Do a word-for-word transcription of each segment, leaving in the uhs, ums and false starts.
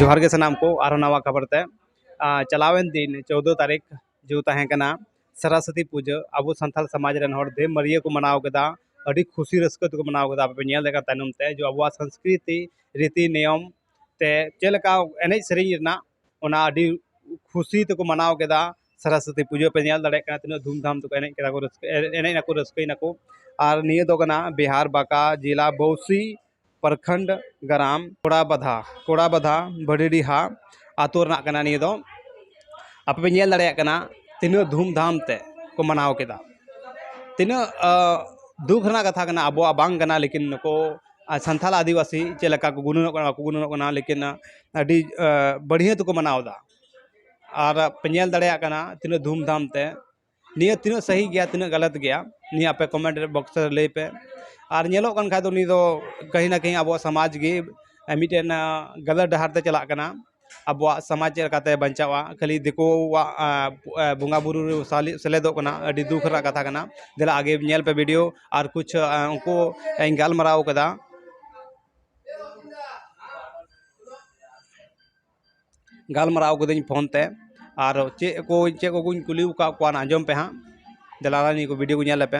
ᱡᱚᱦᱟᱨ ᱜᱮ ᱥᱟᱱᱟᱢ ᱠᱚ, ᱟᱨᱦᱚᱸ ᱱᱟᱣᱟ ᱠᱷᱚᱵᱚᱨ ᱛᱮ᱾ ᱟᱨ ᱪᱟᱞᱟᱣᱮᱱ ᱫᱤᱱ ᱪᱳᱫᱽᱫᱳ ᱛᱟᱹᱨᱤᱠᱷ ᱡᱮ ᱛᱟᱦᱮᱸ ᱠᱟᱱᱟ ᱥᱚᱨᱚᱥᱚᱛᱤ ᱯᱩᱡᱟᱹ, ᱟᱵᱚ ᱥᱟᱱᱛᱟᱲ ᱥᱚᱢᱟᱡᱽ ᱨᱮᱱ ᱦᱚᱲ ᱫᱮᱵ ᱢᱟᱹᱨᱤᱭᱟᱹ ᱠᱚ ᱢᱟᱱᱟᱣ ᱠᱮᱫᱟ, ᱟᱹᱰᱤ ᱠᱷᱩᱥᱤ ᱨᱟᱹᱥᱠᱟᱹ ᱛᱮᱠᱚ ᱢᱟᱱᱟᱣ ᱠᱮᱫᱟ᱾ ᱟᱯᱮ ᱯᱮ ᱧᱮᱞ ᱫᱟᱲᱮᱭᱟᱜ ᱠᱟᱱ ᱛᱟᱭᱱᱚᱢ ᱛᱮ ᱡᱮ ᱟᱵᱚᱣᱟᱜ ᱥᱚᱝᱥᱠᱨᱤᱛᱤ, ᱨᱤᱛᱤ ᱱᱤᱭᱚᱢ ᱛᱮ ᱪᱮᱫ ᱞᱮᱠᱟ ᱮᱱᱮᱡ ᱥᱮᱨᱮᱧ ᱨᱮᱱᱟᱜ, ᱚᱱᱟ ᱟᱹᱰᱤ ᱠᱷᱩᱥᱤ ᱛᱮᱠᱚ ᱢᱟᱱᱟᱣ ᱠᱮᱫᱟ᱾ ᱥᱚᱨᱚᱥᱚᱛᱤ ᱯᱩᱡᱟᱹ ᱯᱮ ᱧᱮᱞ ᱫᱟᱲᱮᱭᱟᱜ ᱠᱟᱱᱟ, ᱛᱤᱱᱟᱹᱜ ᱫᱷᱩᱢᱫᱷᱟᱢ ᱛᱮᱠᱚ ᱮᱱᱮᱡ ᱠᱮᱫᱟ ᱠᱚ, ᱨᱟᱹᱥᱠᱟᱹ, ᱮᱱᱮᱡ ᱱᱟᱠᱚ, ᱨᱟᱹᱥᱠᱟᱹᱭ ᱱᱟᱠᱚ᱾ ᱟᱨ ᱱᱤᱭᱟᱹ ᱫᱚ ᱠᱟᱱᱟ ᱵᱤᱦᱟᱨ ᱵᱟᱸᱠᱟ ᱡᱮᱞᱟ ᱵᱚᱥᱤ ᱯᱨᱚᱠᱷᱚᱸᱰ ᱜᱨᱟᱢ ᱠᱚᱲᱟ ᱵᱟᱫᱷᱟ, ᱠᱚᱲᱟ ᱵᱟᱫᱷᱟ ᱵᱷᱟᱹᱲᱤᱰᱤᱦᱟ ᱟᱹᱛᱩ ᱨᱮᱱᱟᱜ ᱠᱟᱱᱟ ᱱᱤᱭᱟᱹ ᱫᱚ᱾ ᱟᱯᱮ ᱯᱮ ᱧᱮᱞ ᱫᱟᱲᱮᱭᱟᱜ ᱠᱟᱱᱟ ᱛᱤᱱᱟᱹᱜ ᱫᱷᱩᱢᱫᱷᱟᱢ ᱛᱮ ᱠᱚ ᱢᱟᱱᱟᱣ ᱠᱮᱫᱟ᱾ ᱛᱤᱱᱟᱹᱜ, ᱟᱸ, ᱫᱩᱠ ᱨᱮᱱᱟᱜ ᱠᱟᱛᱷᱟ ᱠᱟᱱᱟ, ᱟᱵᱚᱣᱟᱜ ᱵᱟᱝ ᱠᱟᱱᱟ, ᱞᱮᱠᱤᱱ ᱱᱩᱠᱩ, ᱟᱸ, ᱥᱟᱱᱛᱟᱲ ᱟᱹᱫᱤᱵᱟᱹᱥᱤ ᱪᱮᱫ ᱞᱮᱠᱟ ᱠᱚ ᱜᱩᱱᱟᱹᱱᱚᱜ ᱠᱟᱱᱟ, ᱵᱟᱠᱚ ᱜᱩᱱᱟᱹᱱᱚᱜ ᱠᱟᱱᱟ, ᱞᱮᱠᱤᱱ, ᱟᱸ, ᱟᱹᱰᱤ, ᱟᱸ, ᱵᱟᱹᱲᱦᱤᱭᱟᱹ ᱛᱮᱠᱚ ᱢᱟᱱᱟᱣ ᱮᱫᱟ᱾ ᱟᱨ ᱯᱮ ᱧᱮᱞ ᱫᱟᱲᱮᱭᱟᱜ ᱠᱟᱱᱟ ᱛᱤᱱᱟᱹᱜ ᱫᱷᱩᱢᱫᱷᱟᱢ ᱛᱮ᱾ ᱱᱤᱭᱟᱹ ᱛᱤᱱᱟᱹᱜ ᱥᱟᱹᱦᱤ ᱜᱮᱭᱟ, ᱛᱤᱱᱟᱹᱜ ᱜᱟᱞᱟᱛ ᱜᱮᱭᱟ, ᱱᱤᱭᱟᱹ ᱟᱯᱮ comment box ᱨᱮ ᱞᱟᱹᱭ ᱯᱮ᱾ ᱟᱨ ᱧᱮᱞᱚᱜ ᱠᱟᱱ ᱠᱷᱟᱡ ᱫᱚ ᱱᱩᱭ ᱫᱚ ᱠᱟᱹᱦᱤ ᱱᱟ ᱠᱟᱹᱦᱤ ᱟᱵᱚᱣᱟᱜ ᱥᱚᱢᱟᱡᱽ ᱜᱮ ᱢᱤᱫᱴᱮᱱ, ᱟᱸ, ᱜᱟᱞᱟᱛ ᱰᱟᱦᱟᱨ ᱛᱮ ᱪᱟᱞᱟᱜ ᱠᱟᱱᱟ᱾ ᱟᱵᱚᱣᱟᱜ ᱥᱚᱢᱟᱡᱽ ᱪᱮᱫ ᱞᱮᱠᱟᱛᱮ ᱵᱟᱧᱪᱟᱣᱟ, ᱠᱷᱟᱹᱞᱤ ᱫᱤᱠᱩᱣᱟᱜ, ᱟᱸ, ᱵᱚᱸᱜᱟ ᱵᱩᱨᱩ ᱨᱮ ᱥᱟᱞᱮ-, ᱥᱮᱞᱮᱫᱚᱜ ᱠᱟᱱᱟ᱾ ᱟᱹᱰᱤ ᱫᱩᱠ ᱨᱮᱱᱟᱜ ᱠᱟᱛᱷᱟ ᱠᱟᱱᱟ᱾ ᱫᱮᱞᱟ ᱟᱜᱮ ᱧᱮᱞ ᱯᱮ video, ᱟᱨ ᱠᱩᱪᱷ, ᱟᱸ, ᱩᱱᱠᱩ ᱤᱧ ᱜᱟᱞᱢᱟᱨᱟᱣ ᱠᱟᱫᱟ᱾ ᱜᱟᱞᱢᱟᱨᱟᱣ ᱠᱟᱹᱫᱟᱹᱧ phone ᱛᱮ, ᱟᱨ ᱪᱮᱫ ᱠᱚ, ᱪᱮᱫ ᱠᱚᱠᱚᱧ ᱠᱩᱞᱤ ᱟᱠᱟᱫ ᱠᱚᱣᱟ, ᱟᱸᱡᱚᱢ ᱯᱮ ᱦᱟᱸᱜ᱾ ᱫᱮᱞᱟ ᱱᱤᱭᱟᱹ ᱠᱚ video ᱠᱚ ᱧᱮᱞ ᱞᱮᱯᱮ᱾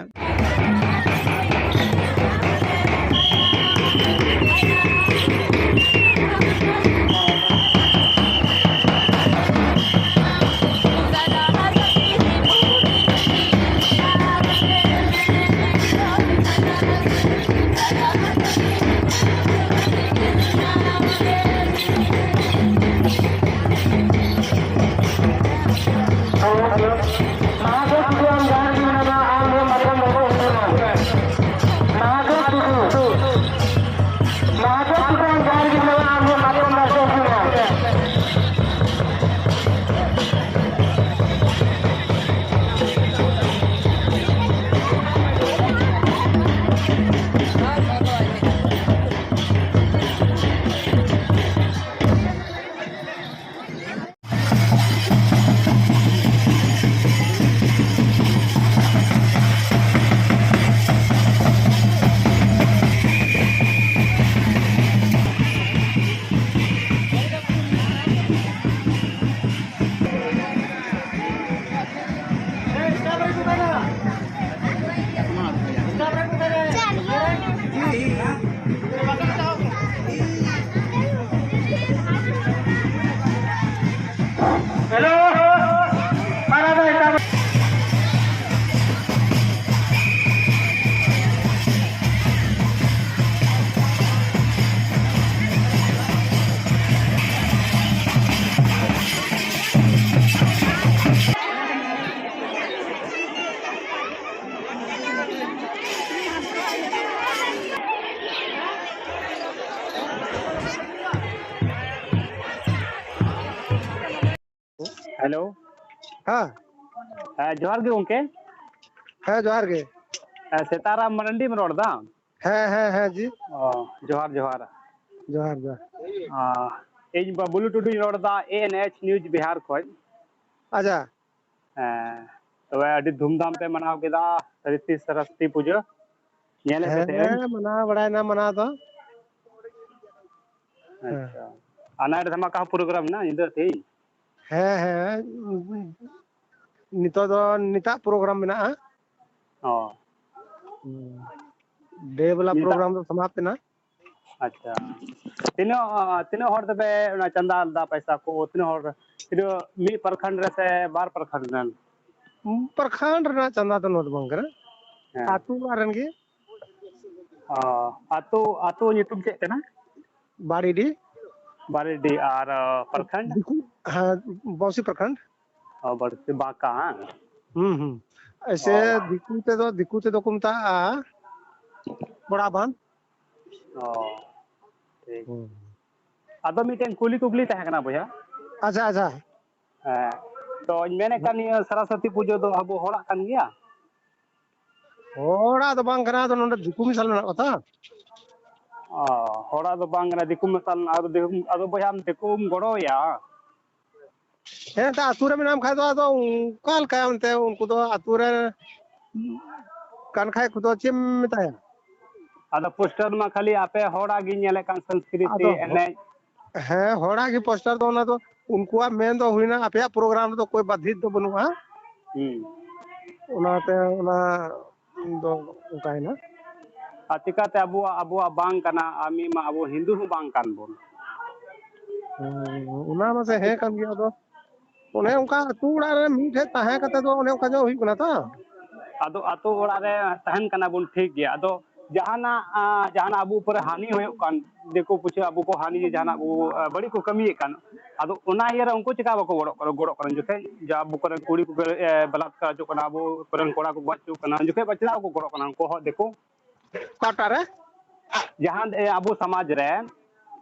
ᱦᱮᱞᱳ᱾ ᱦᱮᱸ᱾ ᱦᱮᱸ, ᱡᱚᱦᱟᱨ ᱜᱮ ᱜᱚᱝᱠᱮ᱾ ᱦᱮᱸ, ᱡᱚᱦᱟᱨ ᱜᱮ᱾ ᱦᱮᱸ, ᱥᱮᱛᱟᱨᱟᱢ ᱢᱟᱨᱟᱱᱰᱤᱢ ᱨᱚᱲ ᱮᱫᱟ? ᱦᱮᱸ, ᱦᱮᱸ, ᱦᱮᱸ, ᱡᱤ᱾ ᱚ, ᱡᱚᱦᱟᱨ, ᱡᱚᱦᱟᱨ᱾ ᱡᱚᱦᱟᱨ, ᱡᱚᱦᱟᱨ᱾ ᱚ, ᱤᱧ ᱵᱟᱵᱞᱩ ᱴᱩᱰᱩᱧ ᱨᱚᱲ ᱮᱫᱟ, ᱮ ᱮᱱ ᱮᱭᱤᱪ ᱱᱤᱭᱩᱡᱽ ᱵᱤᱦᱟᱨ ᱠᱷᱚᱡ᱾ ᱟᱪᱪᱷᱟ᱾ ᱦᱮᱸ, ᱛᱚᱵᱮ ᱟᱹᱰᱤ ᱫᱷᱩᱢᱫᱷᱟᱢ ᱯᱮ ᱢᱟᱱᱟᱣ ᱠᱮᱫᱟ ᱥᱚᱨᱚᱥᱚᱛᱤ, ᱥᱚᱨᱚᱥᱚᱛᱤ ᱯᱩᱡᱟᱹ? ᱧᱮᱞᱮᱫ ᱯᱮ ᱛᱟᱦᱮᱸᱧ᱾ ᱦᱮᱸ, ᱢᱟᱱᱟᱣ ᱵᱟᱲᱟᱭᱮᱱᱟ ᱢᱟᱱᱟᱣ ᱫᱚ᱾ ᱦᱮᱸ᱾ ᱟᱪᱪᱷᱟ᱾ ᱟᱨ night ᱫᱷᱟᱢᱟᱠᱟ ᱦᱚᱸ program ᱢᱮᱱᱟᱜᱼᱟ ᱧᱤᱫᱟᱹ ᱛᱮᱦᱮᱧ? ᱦᱮᱸ, ᱦᱮᱸ᱾ ᱱᱤᱛᱚᱜ ᱫᱚ ᱱᱤᱛᱟᱜ program ᱢᱮᱱᱟᱜᱼᱟ᱾ ᱚ᱾ ᱦᱩᱸ᱾ Day ᱵᱟᱞᱟ ᱱᱤᱛᱟᱜ program ᱫᱚ ᱥᱚᱢᱟᱯᱛ ᱮᱱᱟ᱾ ᱟᱪᱪᱷᱟ᱾ ᱛᱤᱱᱟᱹᱜ, ᱛᱤᱱᱟᱹᱜ ᱦᱚᱲ ᱛᱮᱯᱮ ᱚᱱᱟ ᱪᱟᱸᱫᱟ ᱞᱮᱫᱟ, ᱯᱚᱭᱥᱟ ᱠᱚ? ᱛᱤᱱᱟᱹᱜ ᱦᱚᱲ? ᱛᱤᱱᱟᱹᱜ, ᱢᱤᱫ ᱯᱨᱚᱠᱷᱚᱸᱰ ᱨᱮ ᱥᱮ ᱵᱟᱨ ᱯᱨᱚᱠᱷᱚᱸᱰ ᱨᱮᱱ? ᱯᱨᱚᱠᱷᱚᱸᱰ ᱨᱮᱱᱟᱜ ᱪᱟᱸᱫᱟ ᱫᱚ ᱱᱚᱣᱟ ᱫᱚ ᱵᱟᱝ ᱠᱟᱱᱟ᱾ ᱦᱮᱸ᱾ ᱟᱹᱛᱩ ᱚᱲᱟᱜ ᱨᱮᱱ ᱜᱮ᱾ ᱚ, ᱟᱹᱛᱩ, ᱟᱹᱛᱩ ᱧᱩᱛᱩᱢ ᱪᱮᱫ ᱠᱟᱱᱟ? ᱵᱟᱲᱤᱰᱤ᱾ ᱵᱟᱲᱤᱰᱤ ᱟᱨ, ᱯᱨᱚᱠᱷᱚᱸᱰ? ᱫᱤᱠᱩ, ᱦᱮᱸ, ᱵᱚᱝᱥᱤ ᱯᱨᱚᱠᱷᱚᱸᱰ᱾ ᱚ, ᱵᱟᱹᱲᱛᱤ ᱵᱟᱸᱠᱟ, ᱦᱟᱝ? ᱦᱩᱸ, ᱦᱩᱸ᱾ ᱮᱥᱮ ᱚ᱾ ᱫᱤᱠᱩ ᱛᱮᱫᱚ, ᱫᱤᱠᱩ ᱛᱮᱫᱚ ᱠᱚ ᱢᱮᱛᱟᱜᱼᱟ ᱯᱚᱲᱟ ᱵᱟᱸᱫᱷ᱾ ᱚ, ᱴᱷᱤᱠ᱾ ᱦᱩᱸ᱾ ᱟᱫᱚ ᱢᱤᱫᱴᱮᱱ ᱠᱩᱞᱤ ᱠᱩᱠᱞᱤ ᱛᱟᱦᱮᱸ ᱠᱟᱱᱟ ᱵᱚᱭᱦᱟ᱾ ᱟᱪᱪᱷᱟ, ᱟᱪᱪᱷᱟ᱾ ᱦᱮᱸ, ᱛᱚᱧ ᱢᱮᱱᱮᱫ ᱠᱟᱱ ᱱᱤᱭᱟᱹ ᱥᱚᱨᱚᱥᱚᱛᱤ ᱯᱩᱡᱟᱹ ᱫᱚ ᱟᱵᱚ ᱦᱚᱲᱟᱜ ᱠᱟᱱ ᱜᱮᱭᱟ? ᱦᱚᱲᱟᱜ ᱫᱚ ᱵᱟᱝ ᱠᱟᱱᱟ, ᱟᱫᱚ ᱱᱚᱰᱮ ᱫᱤᱠᱩ ᱢᱮᱥᱟᱞ ᱢᱮᱱᱟᱜ ᱠᱚᱣᱟ ᱛᱚ᱾ ᱚ, ᱦᱚᱲᱟᱜ ᱫᱚ ᱵᱟᱝ ᱠᱟᱱᱟ, ᱫᱤᱠᱩ ᱢᱮᱥᱟᱞ ᱢᱮᱱᱟᱜᱼᱟ᱾ ᱟᱫᱚ ᱫᱤᱠᱩ, ᱟᱫᱚ ᱵᱚᱭᱦᱟ ᱟᱢ ᱫᱤᱠᱩᱢ ᱜᱚᱲᱚᱣᱟᱭᱟ? ᱦᱮᱸ, ᱮᱱᱛᱮ ᱟᱹᱛᱩ ᱨᱮ ᱢᱮᱱᱟᱢ ᱠᱷᱟᱡ ᱫᱚ ᱟᱫᱚ ᱚᱱᱠᱟ ᱞᱮᱠᱟ ᱚᱱᱛᱮ ᱩᱱᱠᱩ ᱫᱚ ᱟᱹᱛᱩ ᱨᱮ ᱠᱟᱱ ᱠᱷᱟᱡ ᱠᱚᱫᱚ ᱪᱮᱫ ᱮᱢ ᱢᱮᱛᱟᱭᱟ? ᱟᱫᱚ poster ᱢᱟ ᱠᱷᱟᱹᱞᱤ ᱟᱯᱮ ᱦᱚᱲᱟᱜ ᱜᱤᱧ ᱧᱮᱞᱮᱫ ᱠᱟᱱ, ᱥᱚᱝᱥᱠᱨᱤᱛᱤ ᱟᱫᱚ ᱦᱚ-, ᱮᱱᱮᱡ᱾ ᱦᱮᱸ, ᱦᱚᱲᱟᱜ ᱜᱮ poster ᱫᱚ ᱚᱱᱟ ᱫᱚ, ᱩᱱᱠᱩᱣᱟᱜ ᱢᱮᱱ ᱫᱚ ᱦᱩᱭᱱᱟ ᱟᱯᱮᱭᱟᱜ program ᱨᱮᱫᱚ ᱠᱳᱭ ᱵᱟᱫᱷᱤᱛ ᱫᱚ ᱵᱟᱹᱱᱩᱜᱼᱟ᱾ ᱦᱩᱸ᱾ ᱚᱱᱟᱛᱮ ᱚᱱᱟ ᱫᱚ ᱚᱱᱠᱟᱭᱮᱱᱟ᱾ ᱟᱨ ᱪᱤᱠᱟᱛᱮ ᱟᱵᱚᱣᱟᱜ, ᱟᱵᱚᱣᱟᱜ ᱵᱟᱝ ᱠᱟᱱᱟ, ᱟᱨ ᱢᱤᱫ ᱢᱟ ᱟᱵᱚ ᱦᱤᱱᱫᱩ ᱦᱚᱸ ᱵᱟᱝ ᱠᱟᱱ ᱵᱚᱱ᱾ ᱦᱩᱸ, ᱚᱱᱟ ᱢᱟᱥᱮ ᱟᱨ ᱦᱮᱸ ᱪᱤᱠ- ᱠᱟᱱ ᱜᱮᱭᱟ, ᱟᱫᱚ ᱚᱱᱮ ᱚᱱᱠᱟ ᱟᱹᱛᱩ ᱚᱲᱟᱜ ᱨᱮ ᱢᱤᱫ ᱴᱷᱮᱡ ᱛᱟᱦᱮᱸ ᱠᱟᱛᱮ ᱫᱚ ᱚᱱᱮ ᱚᱱᱠᱟ ᱧᱚᱜ ᱦᱩᱭᱩᱜ ᱠᱟᱱᱟ ᱛᱚ᱾ ᱟᱫᱚ ᱟᱹᱛᱩ ᱚᱲᱟᱜ ᱨᱮ ᱛᱟᱦᱮᱱ ᱠᱟᱱᱟ ᱵᱚᱱ ᱴᱷᱤᱠ ᱜᱮᱭᱟ, ᱟᱫᱚ ᱡᱟᱦᱟᱱᱟᱜ, ᱟᱸ, ᱡᱟᱦᱟᱱᱟᱜ ᱟᱵᱚ ᱩᱯᱚᱨᱮ ᱦᱟᱹᱱᱤ ᱦᱩᱭᱩᱜ ᱠᱟᱱ, ᱫᱤᱠᱩ ᱯᱩᱪᱷᱟᱹ ᱟᱵᱚ ᱠᱚ ᱦᱟᱹᱱᱤ ᱡᱟᱦᱟᱱᱟᱜ ᱠᱚ, ᱟᱸ, ᱵᱟᱹᱲᱤᱡ ᱠᱚ ᱠᱟᱹᱢᱤᱭᱮᱫ ᱠᱟᱱ, ᱟᱫᱚ ᱚᱱᱟ ᱤᱭᱟᱹ ᱨᱮ ᱩᱱᱠᱩ ᱪᱮᱠᱟ ᱵᱟᱠᱚ ᱜᱚᱲᱚᱜ ᱠᱟᱱᱟ, ᱜᱚᱲᱚᱜ ᱠᱟᱱᱟ? ᱡᱚᱠᱷᱮᱡ ᱡᱟ ᱟᱵᱚ ᱠᱚᱨᱮᱱ ᱠᱩᱲᱤ ᱠᱚ, ᱮ, ᱵᱟᱞᱟᱛᱠᱟᱨ ᱦᱚᱪᱚᱜ ᱠᱟᱱᱟ, ᱟᱵᱚ ᱠᱚᱨᱮᱱ ᱠᱚᱲᱟ ᱠᱚ ᱜᱚᱡ ᱦᱚᱪᱚᱜ ᱠᱟᱱᱟ, ᱩᱱ ᱡᱚᱠᱷᱮᱡ ᱪᱮᱫᱟᱜ ᱵᱟᱠᱚ ᱜᱚᱲᱚᱜ ᱠᱟᱱᱟ ᱩᱱᱠᱩ ᱦᱚᱸ ᱫᱤᱠᱩ? ᱚᱠᱟᱴᱟᱜ ᱨᱮ? ᱡᱟᱦᱟᱸ, ᱮ, ᱟᱵᱚ ᱥᱚᱢᱟᱡᱽ ᱨᱮ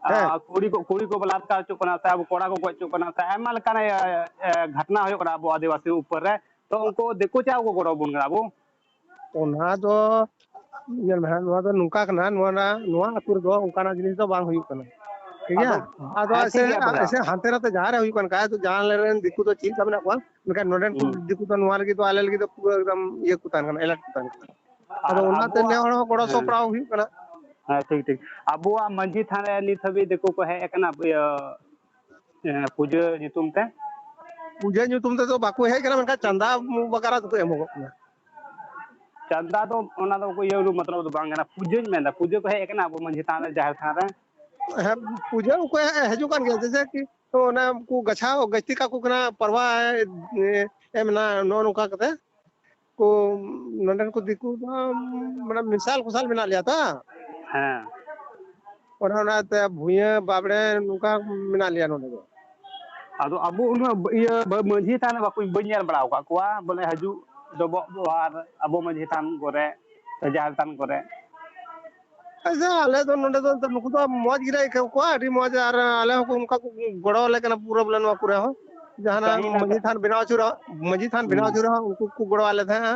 ᱦᱮᱸ᱾ ᱟᱨ ᱠᱩᱲᱤ ᱠᱚ, ᱠᱩᱲᱤ ᱠᱚ ᱵᱟᱞᱟᱛᱠᱟᱨ ᱦᱚᱪᱚᱜ ᱠᱟᱱᱟ, ᱥᱮ ᱟᱵᱚ ᱠᱚᱲᱟ ᱠᱚ ᱜᱚᱡ ᱦᱚᱪᱚᱜ ᱠᱟᱱᱟ, ᱥᱮ ᱟᱭᱢᱟ ᱞᱮᱠᱟᱱ, ᱮ, ᱮ, ᱜᱷᱚᱴᱱᱟ ᱦᱩᱭᱩᱜ ᱠᱟᱱᱟ ᱟᱵᱚ ᱟᱹᱫᱤᱵᱟᱹᱥᱤ ᱩᱯᱚᱨ ᱨᱮ᱾ ᱛᱚ ᱩᱱᱠᱩ ᱫᱤᱠᱩ ᱪᱮᱫᱟᱜ ᱠᱚ ᱜᱚᱲᱚ ᱟᱵᱚᱱ ᱠᱟᱱᱟ ᱟᱵᱚ? ᱚᱱᱟ ᱫᱚ ᱧᱮᱞ ᱢᱮ ᱦᱟᱸᱜ, ᱱᱚᱣᱟ ᱫᱚ ᱱᱚᱝᱠᱟ ᱠᱟᱱᱟ, ᱱᱚᱣᱟ ᱨᱮᱱᱟᱜ, ᱱᱚᱣᱟ ᱟᱹᱛᱩ ᱨᱮᱫᱚ ᱚᱱᱠᱟᱱᱟᱜ ᱡᱤᱱᱤᱥ ᱫᱚ ᱵᱟᱝ ᱦᱩᱭᱩᱜ ᱠᱟᱱᱟ, ᱴᱷᱤᱠ ᱜᱮᱭᱟ? ᱟᱫᱚ, ᱟᱫᱚ ᱦᱮᱸ, ᱮᱥᱮ, ᱴᱷᱤᱠ ᱜᱮᱭᱟ ᱵᱚᱭᱦᱟ᱾ ᱮᱥᱮ ᱦᱟᱱᱛᱮ ᱱᱟᱛᱮ ᱡᱟᱦᱟᱸ ᱨᱮ ᱦᱩᱭᱩᱜ ᱠᱟᱱ ᱠᱷᱟᱡ, ᱡᱟᱦᱟᱸ ᱨᱮᱱ ᱫᱤᱠᱩ ᱫᱚ ᱪᱮᱫ ᱞᱮᱠᱟ ᱢᱮᱱᱟᱜ ᱠᱚᱣᱟ, ᱢᱮᱱᱠᱷᱟᱱ ᱱᱚᱰᱮᱱ ᱠᱚ ᱦᱩᱸ᱾ ᱫᱤᱠᱩ ᱫᱚ ᱱᱚᱣᱟ ᱞᱟᱹᱜᱤᱫ ᱫᱚ ᱟᱞᱮ ᱞᱟᱹᱜᱤᱫ ᱫᱚ ᱯᱩᱨᱟᱹ ᱮᱠᱫᱚᱢ ᱤᱭᱟᱹ ᱠᱚ ᱛᱟᱦᱮᱱ ᱠᱟᱱᱟ, alert ᱠᱚ ᱛᱟᱦᱮᱱ ᱠᱟᱱᱟ᱾ ᱟᱫᱚ ᱟᱨ ᱚᱱᱟᱛᱮ ᱱᱮ ᱟᱵᱚᱣᱟᱜ, ᱦᱚᱲ ᱦᱚᱸ ᱜᱚᱲᱚ ᱦᱮᱸ᱾ ᱥᱚᱯᱲᱟᱣ ᱦᱩᱭᱩᱜ ᱠᱟᱱᱟ᱾ ᱦᱮᱸ, ᱴᱷᱤᱠ, ᱴᱷᱤᱠ᱾ ᱟᱵᱚᱣᱟᱜ ᱢᱟᱹᱡᱷᱤ ᱛᱷᱟᱱ ᱨᱮ ᱱᱤᱛ ᱦᱟᱹᱵᱤᱡ ᱫᱤᱠᱩ ᱠᱚ ᱦᱮᱡ ᱟᱠᱟᱱᱟ, ᱤᱭᱟᱹ, ᱮᱸ, ᱯᱩᱡᱟᱹ ᱧᱩᱛᱩᱢ ᱛᱮ? ᱯᱩᱡᱟᱹ ᱧᱩᱛᱩᱢ ᱛᱮᱫᱚ ᱵᱟᱠᱚ ᱦᱮᱡ ᱟᱠᱟᱱᱟ, ᱢᱮᱱᱠᱷᱟᱱ ᱪᱟᱸᱫᱟ ᱵᱟᱠᱷᱨᱟ ᱫᱚᱠᱚ ᱮᱢᱚᱜᱚᱜ ᱠᱟᱱᱟ᱾ ᱪᱟᱸᱫᱟ ᱫᱚ, ᱚᱱᱟ ᱫᱚ ᱤᱭᱟᱹ ᱢᱚᱛᱞᱚᱵ ᱫᱚ ᱵᱟᱝ ᱠᱟᱱᱟ, ᱯᱩᱡᱟᱹᱧ ᱢᱮᱱᱫᱟ, ᱯᱩᱡᱟᱹ ᱠᱚ ᱦᱮᱡ ᱟᱠᱟᱱᱟ ᱟᱵᱚ ᱢᱟᱹᱡᱷᱤ ᱛᱷᱟᱱ ᱨᱮ, ᱡᱟᱦᱮᱨ ᱛᱷᱟᱱ ᱨᱮ? ᱦᱮᱸ, ᱯᱩᱡᱟᱹ ᱠᱚ ᱦᱤᱡᱩᱜ ᱠᱟᱱ ᱜᱮᱭᱟ, ᱡᱮᱭᱥᱮ ᱠᱤ ᱛᱚ ᱚᱱᱟ ᱠᱚ ᱜᱟᱪᱷᱟᱣ ᱜᱟᱹᱪᱷᱛᱤ ᱠᱟᱠᱚ ᱠᱟᱱᱟ, ᱯᱟᱨᱣᱟ ᱮ, ᱮᱢ ᱮᱱᱟ, ᱱᱚᱜᱼᱚ ᱱᱚᱝᱠᱟ ᱠᱟᱛᱮ᱾ ᱠᱚ, ᱱᱚᱰᱮᱱ ᱠᱚ ᱫᱤᱠᱩ ᱫᱚ ᱢᱟᱱᱮ ᱢᱮᱥᱟᱞ ᱠᱚᱥᱟᱞ ᱢᱮᱱᱟᱜ ᱞᱮᱭᱟ ᱛᱚ᱾ ᱦᱮᱸ᱾ ᱚᱱᱮ ᱚᱱᱟᱛᱮ ᱵᱷᱩᱭᱟᱹ ᱵᱟᱵᱲᱮ ᱱᱚᱝᱠᱟ ᱢᱮᱱᱟᱜ ᱞᱮᱭᱟ ᱱᱚᱰᱮ ᱫᱚ᱾ ᱟᱫᱚ ᱟᱵᱚ ᱩᱱᱟᱹᱜ ᱤᱭᱟᱹ ᱵᱟ-, ᱢᱟᱹᱡᱷᱤ ᱛᱷᱟᱱ ᱨᱮ ᱵᱟᱠᱚ, ᱵᱟᱹᱧ ᱧᱮᱞ ᱵᱟᱲᱟ ᱟᱠᱟᱫ ᱠᱚᱣᱟ, ᱵᱚᱞᱮ ᱦᱤᱡᱩᱜ ᱰᱚᱵᱚᱜ ᱟᱨ ᱟᱵᱚ ᱢᱟᱹᱡᱷᱤ ᱛᱷᱟᱱ ᱠᱚᱨᱮ, ᱥᱮ ᱡᱟᱦᱮᱨ ᱛᱷᱟᱱ ᱠᱚᱨᱮ᱾ ᱟᱪᱪᱷᱟ, ᱟᱞᱮ ᱫᱚ ᱱᱚᱰᱮ ᱫᱚ ᱱᱩᱠᱩ ᱫᱚ ᱢᱚᱡᱽ ᱜᱮᱞᱮ ᱟᱹᱭᱠᱟᱹᱣ ᱠᱚᱣᱟ, ᱟᱹᱰᱤ ᱢᱚᱡᱽ, ᱟᱨ ᱟᱞᱮ ᱦᱚᱸ ᱚᱱᱠᱟ ᱠᱚ ᱜᱚᱲᱚ ᱟᱞᱮ ᱠᱟᱱᱟ ᱯᱩᱨᱟᱹ ᱵᱚᱞᱮ ᱱᱚᱣᱟ ᱠᱚᱨᱮ ᱦᱚᱸ᱾ ᱡᱟᱦᱟᱱᱟᱜ ᱠᱟᱹᱦᱤ ᱱᱟ ᱢᱟᱹᱡᱷᱤ ᱠᱟᱹᱦᱤ-, ᱛᱷᱟᱱ ᱵᱮᱱᱟᱣ ᱦᱚᱪᱚ ᱨᱮᱦᱚᱸ, ᱢᱟᱹᱡᱷᱤ ᱛᱷᱟᱱ ᱵᱮᱱᱟᱣ ᱦᱩᱸ᱾ ᱦᱚᱪᱚ ᱨᱮᱦᱚᱸ ᱩᱱᱠᱩ ᱠᱚ ᱜᱚᱲᱚ ᱟᱞᱮ ᱛᱟᱦᱮᱸᱜᱼᱟ᱾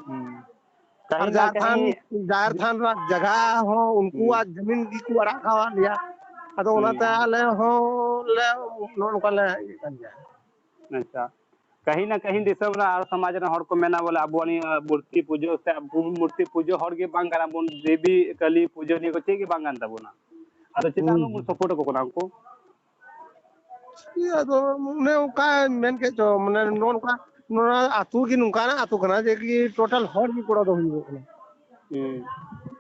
ᱦᱩᱸ᱾ ᱟᱨ ᱠᱟᱹᱦᱤ ᱱᱟ ᱡᱟᱦᱮᱨ ᱛᱷᱟᱱ, ᱠᱟᱹᱦᱤ ᱡᱟᱦᱮᱨ ᱛᱷᱟᱱ ᱨᱮᱱᱟᱜ ᱡᱟᱭᱜᱟ ᱦᱚᱸ ᱦᱩᱸ᱾ ᱩᱱᱠᱩᱣᱟᱜ ᱡᱟᱹᱢᱤᱱ ᱜᱮᱠᱚ ᱟᱲᱟᱜ ᱠᱟᱣᱟᱫ ᱞᱮᱭᱟ᱾ ᱟᱫᱚ ᱦᱩᱸ᱾ ᱚᱱᱟᱛᱮ ᱟᱞᱮ ᱦᱚᱸ ᱞᱮ ᱱᱚᱜᱼᱚ ᱱᱚᱝᱠᱟ ᱞᱮ ᱤᱭᱟᱹᱜ ᱠᱟᱱ ᱜᱮᱭᱟ᱾ ᱟᱪᱪᱷᱟ᱾ ᱠᱟᱹᱦᱤ ᱱᱟ ᱠᱟᱹᱦᱤ ᱫᱤᱥᱚᱢ ᱨᱮ ᱟᱨ ᱥᱚᱢᱟᱡᱽ ᱨᱮᱱ ᱦᱚᱲ ᱠᱚ ᱢᱮᱱᱟ ᱵᱚᱞᱮ ᱟᱵᱚᱣᱟᱜ ᱱᱤᱭᱟᱹ ᱢᱩᱨᱛᱤ ᱯᱩᱡᱟᱹ ᱥᱮ ᱟᱵᱚ ᱢᱩᱨᱛᱤ ᱯᱩᱡᱟᱹ ᱦᱚᱲ ᱜᱮ ᱵᱟᱝ ᱠᱟᱱᱟ ᱵᱚᱱ, ᱫᱮᱵᱤ ᱠᱟᱹᱞᱤ ᱯᱩᱡᱟᱹ ᱱᱤᱭᱟᱹ ᱠᱚ ᱪᱮᱫ ᱜᱮ ᱵᱟᱝ ᱠᱟᱱ ᱛᱟᱵᱚᱱᱟ᱾ ᱟᱫᱚ ᱪᱮᱫᱟᱜ ᱦᱩᱸ᱾ ᱩᱱᱟᱹᱜ ᱵᱚᱱ support ᱟᱠᱚ ᱠᱟᱱᱟ ᱩᱱᱠᱩ? ᱪᱮᱫ ᱟᱫᱚ ᱚᱱᱮ ᱚᱱᱠᱟ ᱢᱮᱱ ᱠᱮᱫ ᱪᱚ, ᱢᱟᱱᱮ ᱱᱚᱜᱼᱚ ᱱᱚᱝᱠᱟ, ᱱᱚᱣᱟ ᱟᱹᱛᱩ ᱜᱮ ᱱᱚᱝᱠᱟᱱᱟᱜ ᱟᱹᱛᱩ ᱠᱟᱱᱟ ᱡᱮ ᱠᱤ total ᱦᱚᱲ ᱜᱮ ᱜᱚᱲᱚ ᱫᱚ ᱦᱩᱭᱩᱜᱚᱜ ᱠᱟᱱᱟ᱾ ᱦᱩᱸ᱾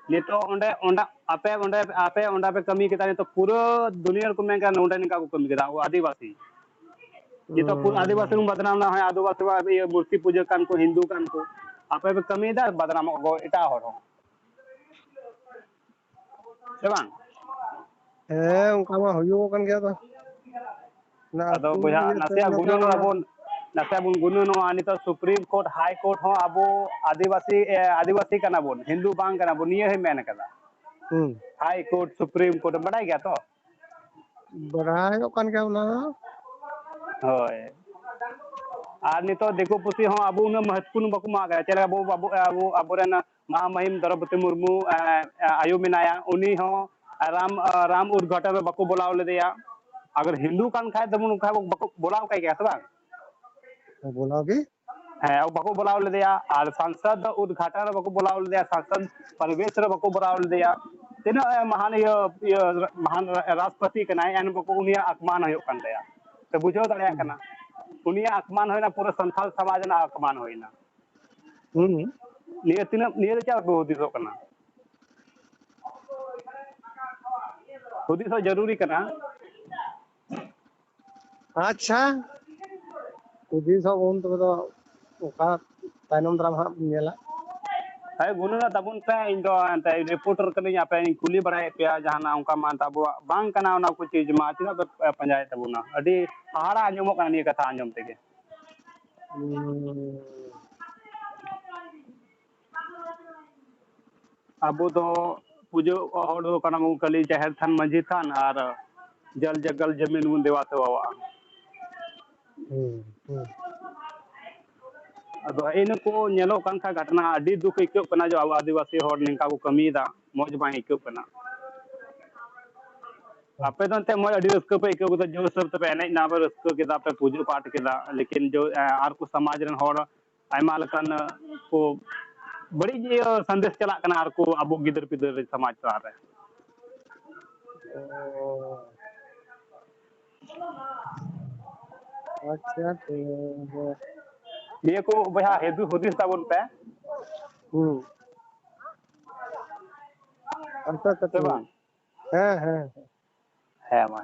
ᱱᱤᱛᱚᱜ ᱚᱸᱰᱮ, ᱚᱸᱰᱮ, ᱟᱯᱮ ᱚᱸᱰᱮ, ᱟᱯᱮ ᱚᱸᱰᱮ ᱯᱮ ᱠᱟᱹᱢᱤ ᱠᱮᱫᱟ, ᱱᱤᱛᱚᱜ ᱯᱩᱨᱟᱹ ᱫᱩᱱᱤᱭᱟᱹ ᱨᱮᱠᱚ ᱢᱮᱱ ᱠᱟᱱᱟ ᱱᱚᱸᱰᱮ ᱱᱤᱝᱠᱟ ᱠᱚ ᱠᱟᱹᱢᱤ ᱠᱮᱫᱟ, ᱟᱵᱚ ᱟᱹᱫᱤᱵᱟᱹᱥᱤ᱾ ᱱᱤᱛᱚᱜ ᱯᱩᱨᱟᱹ ᱟᱹᱫᱤᱵᱟᱹᱥᱤ ᱦᱩᱸ᱾ ᱵᱚᱱ ᱵᱟᱫᱱᱟᱢ ᱮᱱᱟ, ᱦᱳᱭ, ᱟᱹᱫᱤᱵᱟᱹᱥᱤ ᱢᱟ ᱤᱭᱟᱹ ᱢᱩᱨᱛᱤ ᱯᱩᱡᱟᱹ ᱠᱟᱱ ᱠᱚ, ᱦᱤᱱᱫᱩ ᱠᱟᱱ ᱠᱚ᱾ ᱟᱯᱮ ᱯᱮ ᱠᱟᱹᱢᱤᱭᱮᱫᱟ, ᱵᱟᱫᱱᱟᱢᱚᱜ ᱠᱚ ᱮᱴᱟᱜ ᱦᱚᱲ ᱦᱚᱸ᱾ ᱥᱮ ᱵᱟᱝ? ᱦᱮᱸ, ᱚᱱᱠᱟ ᱢᱟ ᱦᱩᱭᱩᱜ ᱠᱟᱱ ᱜᱮᱭᱟ ᱛᱚ᱾ ᱚᱱᱟ ᱟᱫᱚ ᱟᱹᱛᱩ ᱵᱚᱭᱦᱟ, ᱤᱭᱟᱹ ᱛᱮ ᱱᱟᱥᱮᱭᱟᱜ ᱚᱱᱟ ᱜᱩᱱᱟᱹᱱᱚᱜ ᱠᱟᱹᱢᱤ ᱟᱵᱚᱱ, ᱱᱟᱥᱮᱭᱟᱜ ᱵᱚᱱ ᱜᱩᱱᱟᱹᱱᱚᱜᱼᱟ᱾ ᱱᱤᱛᱚᱜ Supreme Court, High Court ᱦᱚᱸ ᱟᱵᱚ ᱟᱹᱫᱤᱵᱟᱹᱥᱤ, ᱮ, ᱟᱹᱫᱤᱵᱟᱹᱥᱤ ᱠᱟᱱᱟ ᱵᱚᱱ, ᱦᱤᱱᱫᱩ ᱵᱟᱝ ᱠᱟᱱᱟ ᱵᱚᱱ, ᱱᱤᱭᱟᱹ ᱦᱚᱸᱭ ᱢᱮᱱ ᱠᱟᱫᱟ᱾ ᱦᱩᱸ᱾ ᱦᱟᱭ ᱠᱳᱨᱴ, ᱥᱩᱯᱨᱤᱢ ᱠᱳᱨᱴ ᱮᱢ ᱵᱟᱰᱟᱭ ᱜᱮᱭᱟ ᱛᱚ? ᱵᱟᱰᱟᱭᱚᱜ ᱠᱟᱱ ᱜᱮᱭᱟ ᱚᱱᱟ ᱫᱚ᱾ ᱦᱳᱭ᱾ ᱟᱨ ᱱᱤᱛᱚᱜ ᱫᱤᱠᱩ ᱯᱩᱥᱤ ᱦᱚᱸ ᱟᱵᱚ ᱩᱱᱟᱹᱜ ᱢᱚᱦᱚᱛᱯᱩᱨᱱᱚ ᱵᱟᱠᱚ ᱮᱢᱟᱜ ᱠᱟᱱᱟ᱾ ᱪᱮᱫ ᱞᱮᱠᱟ ᱟᱵᱚ, ᱟᱵᱚ, ᱟᱵᱚ, ᱟᱵᱚᱨᱮᱱ ᱢᱟᱦᱟ ᱢᱟᱹᱦᱤᱢ ᱫᱨᱚᱣᱯᱚᱫᱤ ᱢᱩᱨᱢᱩ, ᱮ, ᱮ, ᱟᱭᱳ ᱢᱮᱱᱟᱭᱟ, ᱩᱱᱤ ᱦᱚᱸ ᱨᱟᱢ, ᱮ, ᱨᱟᱢ ᱩᱫᱽᱜᱷᱟᱴᱚᱱ ᱨᱮ ᱵᱟᱠᱚ ᱵᱚᱞᱟᱣ ᱞᱮᱫᱮᱭᱟ᱾ ᱟᱜᱟᱨ ᱦᱤᱱᱫᱩ ᱠᱟᱱ ᱠᱷᱟᱡ ᱫᱚ ᱱᱚᱝᱠᱟ ᱵᱟᱠᱚ ᱵᱚᱞᱟᱣ ᱠᱟᱭ ᱜᱮᱭᱟ ᱥᱮ ᱵᱟᱝ? ᱵᱚᱞᱟᱣ ᱜᱮ᱾ ᱦᱮᱸ, ᱵᱟᱠᱚ ᱵᱚᱞᱟᱣ ᱞᱮᱫᱮᱭᱟ᱾ ᱟᱨ ᱥᱟᱝᱥᱚᱫ ᱩᱫᱽᱜᱷᱟᱴᱚᱱ ᱨᱮ ᱵᱟᱠᱚ ᱵᱚᱞᱟᱣ ᱞᱮᱫᱮᱭᱟ, ᱥᱟᱝᱥᱚᱫ ᱯᱨᱚᱵᱮᱥ ᱨᱮ ᱵᱟᱠᱚ ᱵᱚᱞᱟᱣ ᱞᱮᱫᱮᱭᱟ᱾ ᱛᱤᱱᱟᱹᱜ ᱮ ᱢᱟᱦᱟᱱ ᱤᱭᱟᱹ, ᱤᱭᱟᱹ ᱢᱟᱦᱟᱱ ᱨᱟᱥᱴᱨᱚᱯᱚᱛᱤ ᱠᱟᱱᱟᱭ, ᱮᱱ ᱵᱟᱠᱚ, ᱩᱱᱤᱭᱟᱜ ᱟᱠᱢᱟᱱ ᱦᱩᱭᱩᱜ ᱠᱟᱱ ᱛᱟᱭᱟ᱾ ᱛᱚ ᱵᱩᱡᱷᱟᱹᱣ ᱫᱟᱲᱮᱭᱟᱜ ᱠᱟᱱᱟ, ᱩᱱᱤᱭᱟᱜ ᱟᱠᱢᱟᱱ ᱦᱩᱭᱱᱟ, ᱯᱩᱨᱟᱹ ᱥᱟᱱᱛᱟᱞ ᱥᱚᱢᱟᱡᱽ ᱨᱮᱱᱟᱜ ᱟᱠᱢᱟᱱ ᱦᱩᱭᱱᱟ᱾ ᱦᱩᱸ᱾ ᱱᱤᱭᱟᱹ ᱛᱤᱱᱟᱹᱜ, ᱱᱤᱭᱟᱹ ᱫᱚ ᱪᱮᱫ ᱵᱟᱠᱚ ᱦᱩᱫᱤᱥᱚᱜ ᱠᱟᱱᱟ? ᱦᱩᱫᱤᱥᱚᱜ ᱡᱟᱹᱨᱩᱨᱤ ᱠᱟᱱᱟ᱾ ᱟᱪᱪᱷᱟ, ᱦᱩᱫᱤᱥᱚᱜ ᱵᱚᱱ ᱛᱚᱵᱮ ᱫᱚ ᱚᱠᱟ ᱛᱟᱭᱱᱚᱢ ᱫᱟᱨᱟᱢ ᱦᱟᱸᱜ ᱵᱚᱱ ᱧᱮᱞᱟ᱾ ᱦᱳᱭ, ᱜᱩᱱᱟᱹᱱᱚᱜ ᱛᱟᱵᱚᱱ ᱯᱮ᱾ ᱤᱧ ᱫᱚ ᱮᱱᱛᱮ ᱨᱤᱯᱳᱨᱴᱟᱨ ᱠᱟᱹᱱᱟᱹᱧ, ᱟᱯᱮ ᱤᱧ ᱠᱩᱞᱤ ᱵᱟᱲᱟᱭᱮᱫ ᱯᱮᱭᱟ, ᱡᱟᱦᱟᱱᱟᱜ ᱚᱱᱠᱟ ᱢᱟ ᱮᱱᱛᱮ ᱟᱵᱚᱣᱟᱜ ᱵᱟᱝ ᱠᱟᱱᱟ, ᱚᱱᱟ ᱠᱚ ᱪᱤᱡᱽ ᱢᱟ ᱪᱮᱫᱟᱜ ᱯᱮ ᱯᱟᱸᱡᱟᱭᱮᱫ ᱛᱟᱵᱚᱱᱟ? ᱟᱹᱰᱤ ᱦᱟᱦᱟᱲᱟ ᱟᱸᱡᱚᱢᱚᱜ ᱠᱟᱱᱟ ᱱᱤᱭᱟᱹ ᱠᱟᱛᱷᱟ ᱟᱸᱡᱚᱢ ᱛᱮᱜᱮ᱾ ᱦᱩᱸ᱾ ᱟᱵᱚ ᱫᱚ ᱯᱩᱡᱟᱹ ᱦᱚᱲ ᱫᱚ ᱠᱟᱱᱟ ᱵᱚᱱ ᱠᱷᱟᱹᱞᱤ ᱡᱟᱦᱮᱨ ᱛᱷᱟᱱ, ᱢᱟᱹᱡᱷᱤ ᱛᱷᱟᱱ ᱟᱨ ᱡᱚᱞ ᱡᱚᱝᱜᱚᱞ ᱡᱟᱢᱤᱱ ᱵᱚᱱ ᱫᱮᱵᱟ ᱥᱮᱵᱟᱣᱟᱜᱼᱟ᱾ ᱦᱩᱸ, ᱦᱩᱸ᱾ ᱟᱫᱚ ᱦᱮᱸ, ᱤᱱᱟᱹ ᱠᱚ ᱧᱮᱞᱚᱜ ᱠᱟᱱ ᱠᱷᱟᱱ ᱜᱷᱚᱴᱱᱟ ᱟᱹᱰᱤ ᱫᱩᱠ ᱟᱹᱭᱠᱟᱹᱜ ᱠᱟᱱᱟ, ᱡᱮ ᱟᱵᱚ ᱟᱹᱫᱤᱵᱟᱹᱥᱤ ᱦᱚᱲ ᱱᱤᱝᱠᱟ ᱠᱚ ᱠᱟᱹᱢᱤᱭᱮᱫᱟ, ᱢᱚᱡᱽ ᱵᱟᱝ ᱟᱹᱭᱠᱟᱹᱜ ᱠᱟᱱᱟ᱾ ᱟᱯᱮ ᱫᱚ ᱮᱱᱛᱮ ᱢᱚᱡᱽ, ᱟᱹᱰᱤ ᱨᱟᱹᱥᱠᱟᱹ ᱯᱮ ᱟᱹᱭᱠᱟᱹᱣ ᱠᱮᱫᱟ, ᱡᱳᱨ ᱥᱳᱨ ᱛᱮᱯᱮ ᱮᱱᱮᱡ ᱮᱱᱟ, ᱯᱮ ᱨᱟᱹᱥᱠᱟᱹ ᱠᱮᱫᱟ, ᱯᱮ ᱯᱩᱡᱟᱹ ᱯᱟᱴ ᱠᱮᱫᱟ, ᱞᱮᱠᱤᱱ ᱡᱳ, ᱮ, ᱟᱨ ᱠᱚ ᱥᱚᱢᱟᱡᱽ ᱨᱮᱱ ᱦᱚᱲ ᱟᱭᱢᱟ ᱞᱮᱠᱟᱱ ᱠᱚ ᱵᱟᱹᱲᱤᱡ ᱤᱭᱟᱹ ᱥᱟᱸᱫᱮᱥ ᱪᱟᱞᱟᱜ ᱠᱟᱱᱟ, ᱟᱨ ᱠᱚ ᱟᱵᱚ ᱜᱤᱫᱟᱹᱨ ᱯᱤᱫᱟᱹᱨ ᱨᱮ ᱥᱚᱢᱟᱡᱽ ᱛᱟᱞᱟ ᱨᱮ᱾ ᱚ᱾ ᱟᱪᱪᱷᱟ, ᱴᱷᱤᱠ ᱜᱮᱭᱟ᱾ ᱱᱤᱭᱟᱹ ᱠᱚ ᱵᱚᱭᱦᱟ ᱦᱤᱫᱩ ᱦᱩᱫᱤᱥ ᱛᱟᱵᱚᱱ ᱯᱮ᱾ ᱦᱩᱸ᱾ ᱟᱪᱪᱷᱟ, ᱟᱪᱪᱷᱟ, ᱥᱮ ᱴᱷᱤᱠ᱾ ᱵᱟᱝ? ᱦᱮᱸ, ᱦᱮᱸ, ᱦᱮᱸ᱾ ᱦᱮᱸ, ᱢᱟ᱾